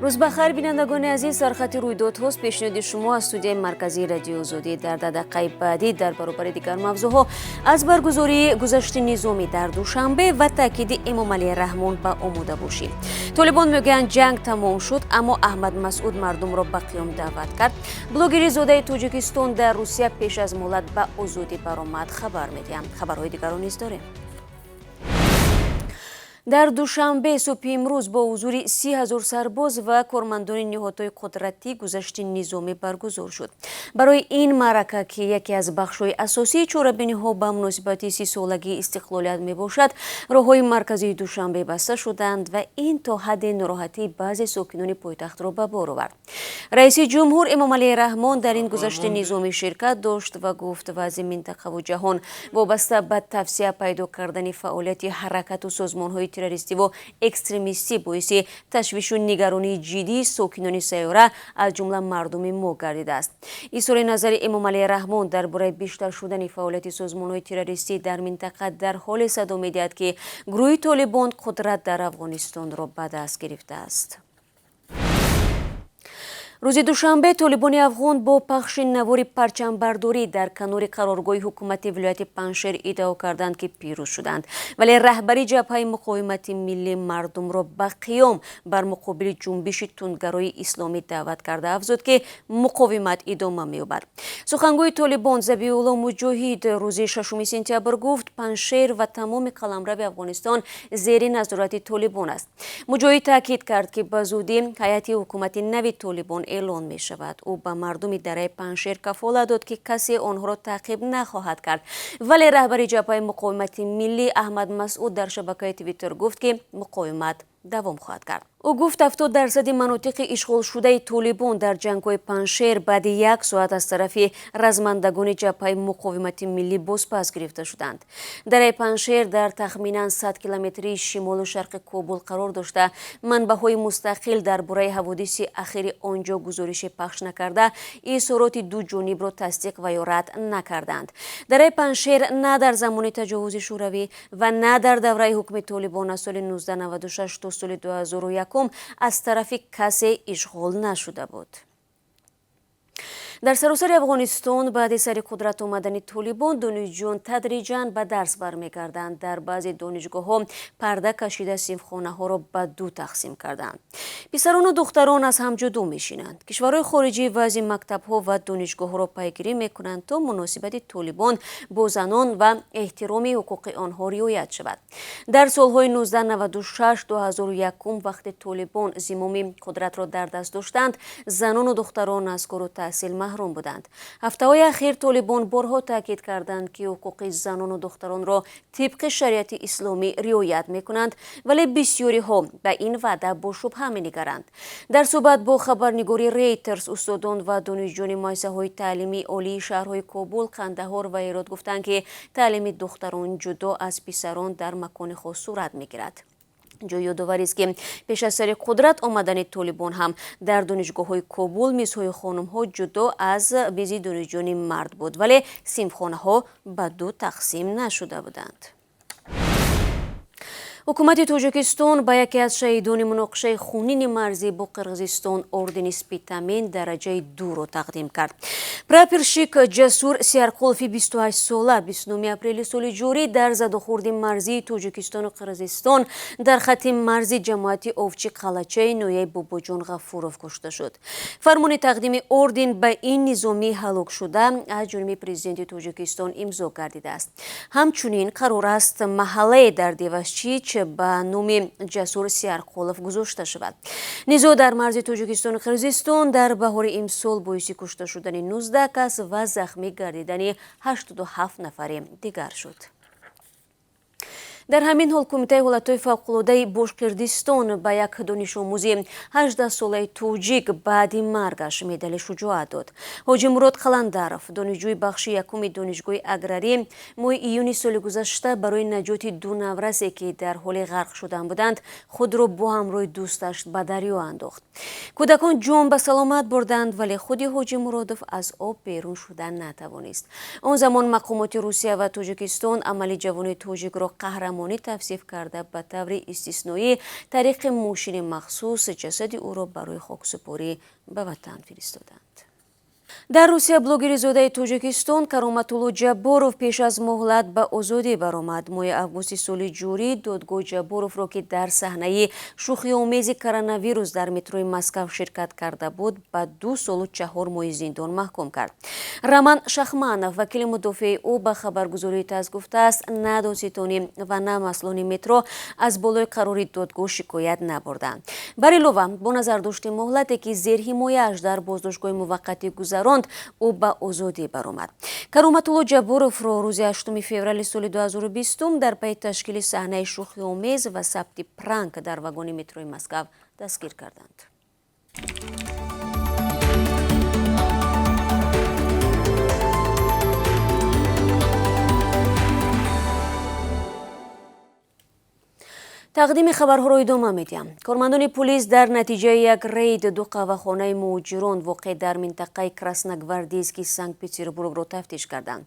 Рӯз бахайр, бинандагони азиз. Сархати рӯйдодҳост пешниҳоди шумо аз студияи марказии Радиои Озодӣ. Дар дақиқаи баъдӣ дар баробари дигар мавзӯъҳо аз баргузории гузашти низомӣ дар Душанбе ва таъкиди Эмомалӣ Раҳмон ба омодабошӣ. Толибон мегӯянд, ҷанг тамом шуд, аммо Аҳмад Масъуд мардумро ба қиём даъват кард. Блогери зодаи Тоҷикистон дар Русия пеш аз муҳлат ба озодӣ баромад, хабар медиҳам. Хабарҳои дигарро низ дорем. Дар Душанбе субҳи имрӯз бо ҳузури 30 000 сарбоз ва кормандони ниҳодҳои қудратӣ гузашти низомӣ баргузор шуд. Барои ин маърака, ки яке аз бахшҳои асосии чорабиниҳо ба муносибати 30-солагии истиқлолият мебошад, роҳҳои марказии Душанбе баста шуданд ва ин то ҳадде нороҳатии баъзе сокинони пойтахтро ба бор овард. Раиси ҷумҳур Эмомалӣ Раҳмон дар ин гузашти низомӣ ширкат дошт ва гуфт, вазъи минтақаву ҷаҳон вобаста ба тавсеа пайдо кардани фаъолияти ҳаракату созмонҳои террористиву экстремистӣ боиси ташвишу нигаронии ҷиддии сокинони сайёра, аз ҷумла мардуми мо гардидааст. Изҳори назари Эмомалӣ Раҳмон дар бораи бештар шудани фаъолияти созмонҳои террористӣ дар минтақа дар ҳоле садо медиҳад, ки гурӯҳи Толибон қудрат дар Афғонистонро ба даст гирифтааст. Рӯзи душанбе толибони афғон бо пахши навори парчамбардорӣ дар канори қароргоҳи ҳукумати вилояти Панҷшер иддао карданд, ки пирӯз шуданд, вале раҳбари Ҷабҳаи муқовимати миллӣ мардумро ба қиём бар муқобили ҷунбиши тундгарои исломӣ даъват карда, афзуд, ки муқовимат идома меёбад. Сухангӯи Толибон Забиулло Муҷоҳид рӯзи 6 сентябр гуфт, Панҷшер ва тамоми қаламрави Афғонистон зери назорати Толибон аст. Муҷоҳид таъкид кард, ки ба зудӣ ҳайати ҳукумати нави Толибон эълон мешавад. Ӯ ба мардуми дараи Панҷшер кафолат дод, ки касе онҳоро таъқиб нахоҳад кард. Вале раҳбари Ҷабҳаи муқовимати миллӣ Аҳмад Масъуд дар шабакаи Твиттер гуфт, ки муқовимат давом хоҳад кард. Ӯ гуфт, 70 дарсади манотиқи ишғолшудаи Толибон дар ҷангҳои Панҷшер баъди як соат аз тарафи размандагони Ҷабҳаи муқовимати миллӣ бозпас гирифта шуданд. Дараи Панҷшер дар тахминан 100 километрии шимолу шарқи Кобул қарор дошта, манбаъҳои мустақил дар бораи ҳаводиси ахири он ҷо гузорише пахш накарда, изҳороти ду ҷонибро тасдиқ ва ё рад накарданд. Дараи Панҷшер на дар замони таҷовузи Шӯравӣ ва на дар давраи ҳукми Толибон аз соли 1996 то соли 2001 аз тарафи касе ишғол нашуда буд. Дар саросари Афғонистон баъди сари қудрат омадани Толибон донишҷӯён тадриҷан ба дарс бармегарданд. Дар баъзе донишгоҳҳо парда кашида, синфхонаҳоро ба ду тақсим карданд, писарону духтарон аз ҳам ҷудо мешинанд. Кишварҳои хориҷӣ вазъи мактабҳо ва донишгоҳҳоро пайгирӣ мекунанд, то муносибати Толибон бо занон ва эҳтироми ҳуқуқи онҳо риоят шавад. Дар солҳои 1996-2001, вақте Толибон зимоми қудратро дар даст доштанд, занону духтарон аз кору таҳсил маҳрум буданд. Ҳафтаҳои ахир толибон борҳо таъкид карданд, ки ҳуқуқи занону духтаронро тибқи шариати исломӣ риоят мекунанд, вале бисёриҳо ба ин ваъда бо шубҳа менигаранд. Дар суҳбат бо хабарнигори Рейтерс устодон ва донишҷӯёни муассисаҳои таълимии олии шаҳрҳои Кобул, Қандаҳор ва Ҳерот гуфтанд, ки таълими духтарон ҷудо аз писарон дар макони хос сурат мегирад. Ҷои ёдоварист, ки пеш аз сари қудрат омадани Толибон ҳам дар донишгоҳҳои Кобул мизҳои хонумҳо ҷудо аз мизи донишҷӯёни мард буд, вале синфхонаҳо ба ду тақсим нашуда буданд. Ҳукумати Тоҷикистон ба яке аз шаҳидони муноқишаи хунини марзӣ бо Қирғизистон ордени Спитамен дараҷаи дуро тақдим кард. Прапорщик Ҷасур Сиарқулови 28 сола 29 апрели соли ҷорӣ дар задухӯрди марзии Тоҷикистону Қирғизистон дар хатти марзи ҷамоати Овчи Қалачаи ноҳияи Бобоҷон Ғафуров кушта шуд. Фармони тақдими орден ба ин низомии ҳалокшуда аз ҷониби Президенти Тоҷикистон имзо гардидааст. Ҳамчунин қарор аст, маҳаллае дар Девашчич ба номи Ҷасур Сиарқулов гузошта шавад. Низоъ дар марзи Тоҷикистону Қирғизистон дар баҳори имсол боиси кушта шудани 19 кас ва захмӣ гардидани 87 нафари дигар шуд. Дар ҳамин ҳол Кумитаи ҳолатҳои фавқулодаи Бошқирдистон ба як донишомӯзи 18-солаи тоҷик баъди маргаш медали шуҷоат дод. Ҳоҷимурод Қаландаров, донишҷӯи бахши якуми донишгоҳи аграрӣ, моҳи июни соли гузашта барои наҷоти ду наврасе, ки дар ҳоли ғарқ шудан буданд, худро бо ҳамроҳи дӯсташ ба дарё андохт. Кӯдакон ҷон ба саломат бурданд, вале худи Ҳоҷимуродов аз об берун шуда натавонист. Он замон мақомоти Русия ва Тоҷикистон амали ҷавони тоҷикро қаҳрамон қаҳрамонӣ тавсиф карда, ба таври истисноӣ тариқи мошини махсус ҷасади ӯро барои хоксупорӣ ба ватан фиристоданд. Дар Русия блогери зодаи Тоҷикистон Кароматулло Ҷабборов пеш аз муҳлат ба озодӣ баромад. Моҳи августи соли ҷорӣ додгоҳ Ҷабборовро, ки дар саҳнаи шӯхиомези коронавирус дар метрои Москав ширкат карда буд, ба 2 солу 4 моҳи зиндон маҳкум кард. Роман Шахманов, вакили мудофеи ӯ, ба хабаргузории ТАСС гуфтааст, на додситонӣ ва на масъулони метро аз болои қарори додгоҳ шикоят набурданд. Бар илова, бо назардошти муҳлате, ки зерҳимояаш дар боздоштгоҳи муваққатӣ гузаронд, ӯ ба озодӣ баромад. Кароматулло Ҷабборовро рӯзи 8 феврали соли 2020 дар пайи ташкили саҳнаи шӯхиомез ва сабти пранк дар вагони метрои Москав дастгир карданд. Тақдими хабарҳоро идома медиҳам. Кормандони пулис дар натиҷаи як рейд ду қаҳвахонаи муҳоҷирон, воқеъ дар минтақаи Красногвардейски Санкт Петербургро тафтиш карданд.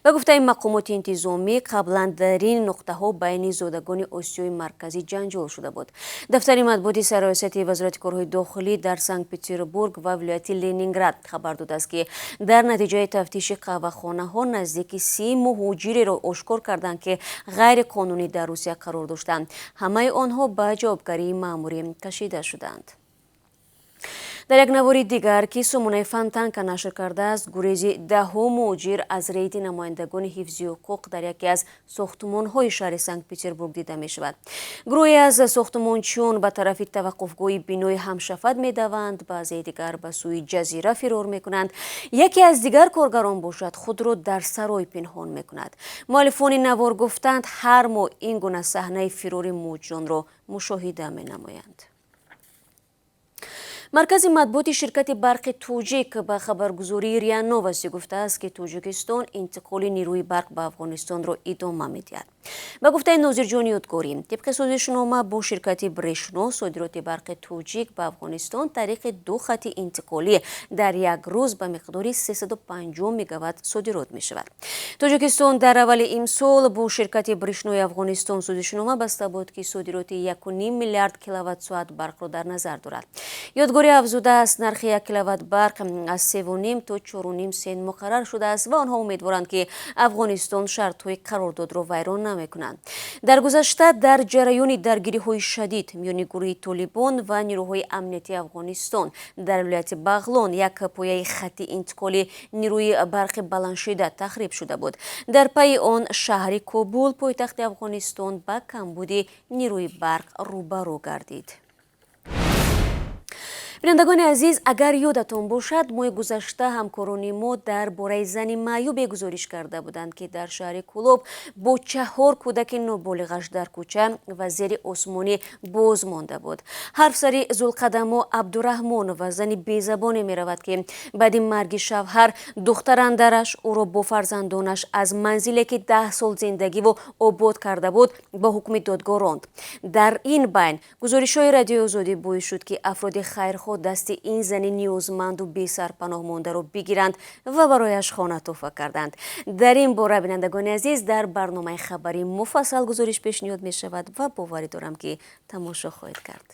Ба гуфтаи мақомоти интизомӣ, қаблан дар ин нуқтаҳо байни зодагони Осиёи Марказӣ ҷанҷол шуда буд. Дафтари матбуоти Сарраёсати Вазорати корҳои дохилӣ дар Санкт Петербург ва вилояти Ленинград хабар додааст, ки дар натиҷаи тафтиши қаҳвахонаҳо наздики 30 муҳоҷиреро ошкор карданд, ки ғайриқонунӣ дар Русия қарор доштанд. Ҳамаи онҳо ба ҷавобгарии маъмурӣ кашида шуданд. Дар як навори дигар, ки сомонаи Фонтанка нашр кардааст, гурези даҳҳо муҳоҷир аз рейди намояндагони ҳифзи ҳуқуқ дар яке аз сохтумонҳои шаҳри Санкт Петербург дида мешавад. Гурӯҳе аз сохтумончиён ба тарафи таваққуфгоҳи бинои ҳамшафат медаванд, баъзеи дигар ба сӯи ҷазира фирор мекунанд. Яке аз дигар коргарон бошад, худро дар сарой пинҳон мекунад. Муаллифони навор гуфтанд, ҳар моҳ ин гуна саҳнаи фирори муҳоҷиронро мушоҳида менамоянд. Маркази матбуоти ширкати барқи Тоҷик ба хабаргузории РИА Новости гуфтааст, ки Тоҷикистон интиқоли нерӯи барқ ба Афғонистонро идома медиҳад. Ба гуфтаи Нозирҷони Ёдгорӣ, тибқи созишнома бо ширкати Брешно, содироти барқи тоҷик ба Афғонистон тариқи ду хати интиқолӣ дар як рӯз ба миқдори 350 мегаватт содирот мешавад. Тоҷикистон дар аввали имсол бо ширкати Брешнои Афғонистон созишнома баста буд, ки содироти 1,5 миллиард киловатт-соат барқро дар назар дорад. Ёдгорӣ афзудааст, нархи 1 киловатт барқ аз 3,5 то 4,5 сент муқаррар шудааст ва онҳо умедворанд, ки Афғонистон шартҳои қарордодро вайрон намекунанд. Дар гузашта дар ҷараёни даргириҳои шадид миёни гурӯҳи Толибон ва нерӯҳои амниятии Афғонистон дар вилояти Бағлон як пояи хати интиқоли нерӯи барқи баландшиддат тахриб шуда буд. Дар пайи он шаҳри Кобул, пойтахти Афғонистон, ба камбуди нерӯи барқ рӯбарӯ гардид. Бинандагони азиз, агар ёдатон бошад, моҳи гузашта ҳамкорони мо дар бораи зани маъюбе гузориш карда буданд, ки дар шаҳри Кӯлоб бо чаҳор кӯдаки ноболиғаш дар кӯча ва зери осмонӣ боз монда буд. Ҳарф сари Зулқадамо Абдураҳмонова, зани безабоне меравад, ки баъди марги шавҳар духтарандараш ӯро бо фарзандонаш аз манзиле, ки 10 сол зиндагиву обод карда буд, бо ҳукми додгоҳ ронд. Дар ин байн гузоришҳои Радиои Озодӣ боис шуд, ки афроди хайрхоҳ дасти ин зани ниёзманду бесарпаноҳ мондаро бигиранд ва барояш хона тӯҳфа карданд. Дар ин бора, бинандагони азиз, дар барномаи хабарӣ муфассал гузориш пешниҳод мешавад ва боварӣ дорам, ки тамошо хоҳед кард.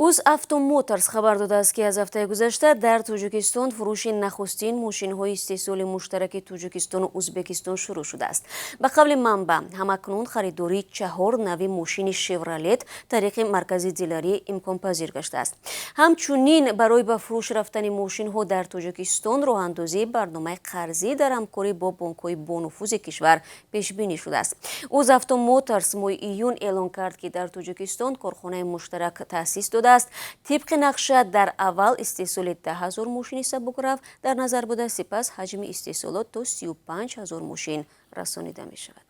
УзАвтоМоторс хабар додааст, ки аз ҳафтаи гузашта дар Тоҷикистон фурӯши нахустин мошинҳои истеҳсоли муштараки Тоҷикистону Узбекистон шурӯъ шудааст. Ба қавли манбаъ, ҳамакнун харидории чаҳор нави мошини Шевролет тариқи маркази дилерӣ имконпазир гаштааст. Ҳамчунин барои ба фурӯш рафтани мошинҳо дар Тоҷикистон роҳандозии барномаи қарзӣ дар ҳамкорӣ бо бонкҳои бонуфузи кишвар пешбинӣ шудааст. УзАвтоМоторс моҳи июн эълон кард, ки дар Тоҷикистон корхонаи муштарак таъсис додааст. Тибқи нақша, дар аввал истеҳсоли 10 000 мошини сабукрав дар назар буда, сипас ҳаҷми истеҳсолот то 35 000 мошин расонида мешавад.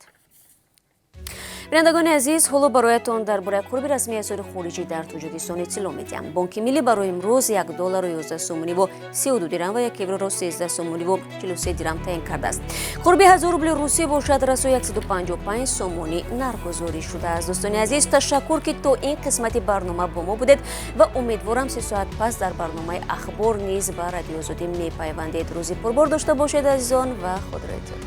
Бинандагони азиз, ҳоло бароятон дар бораи қурби расмии асъори хориҷӣ дар Тоҷикистон иттилоъ медиҳам. Бонки Миллӣ барои имрӯз 1 долларро 11 сомониву 32 дирам ва 1 евроро 13 сомониву 43 дирам таъин кардааст. Қурби 1000 рубли русӣ бошад, расо 155 сомонӣ нархгузорӣ шудааст. Дӯстони азиз, ташаккур, ки то ин қисмати барнома бо мо будед, ва умедворам, 3 соат пас дар барномаи «Ахбор» низ ба Радиои Озодӣ мепайвандед. Рӯзи пурбор дошта бошед, азизон, ва худро эҳтиёт.